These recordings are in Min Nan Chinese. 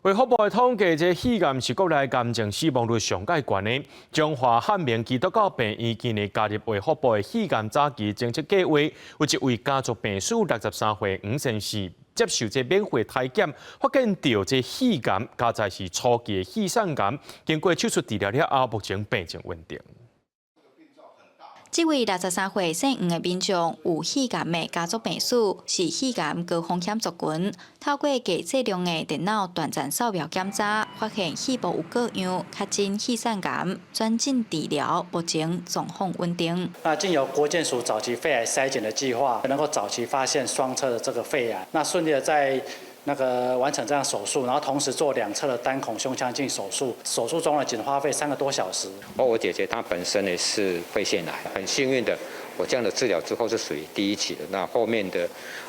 衛福部統計，這肺癌是國內癌症死亡率上蓋懸的。彰化漢明基督教病院今年加入衛福部的肺癌早期偵測計劃，有一位家族病史63歲黃先生接受這免費篩檢，發現著這肺癌，佳哉是初期的肺腺癌，經過手術治療了後，目前病情穩定。這位63歲姓黃的民眾有肺癌的家族病史，是肺癌高風險族群。透過低劑量的電腦斷層掃描檢查，發現肺部有個樣，確診肺腺癌，轉診治療，目前狀況穩定。那經由國健署早期肺癌篩檢的計劃，能夠早期發現雙側的這個肺癌，那順利的在那個完成這樣手術，然後同時做兩側的單孔胸腔鏡手術，手術中呢僅花費3個多小時。我姐姐她本身呢是肺腺癌，很幸運的，我這樣的治療之後是屬於第一期的，那後面的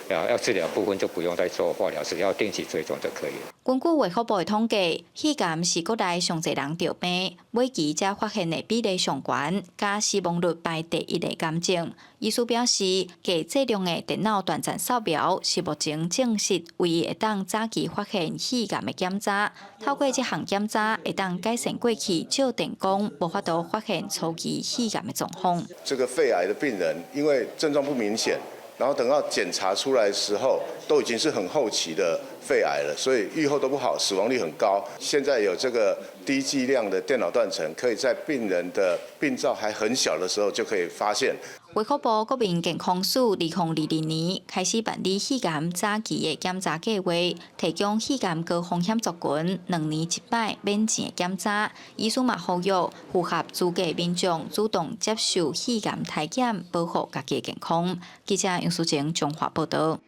要治療部分就不用再做化療，只要定期追蹤就可以了。根據衛福部的統計，肺癌是國內上濟人著病，尾期才發現的比例上懸，佮死亡率排第一的癌症。醫師表示，低劑量的電腦斷層掃描是目前證實唯一會當早期發現肺癌的檢查。透過這項檢查，會當改善過去照電光無法度發現初期肺癌的狀況。這個肺癌的病人，因為症狀不明顯，然後等到檢查出來的時候，都已經是很後期的肺癌了，所以預後都不好，死亡率很高。現在有這個低劑量的電腦斷層，可以在病人的病灶還很小的時候就可以發現。衛福部國民健康署2022年開始辦理肺癌早期的檢查計劃，提供肺癌高風險族群2年一擺免錢的檢查。醫師嘛呼籲符合資格民眾主動接受肺癌篩檢，保護家己的健康。記者楊淑靜彰化報道。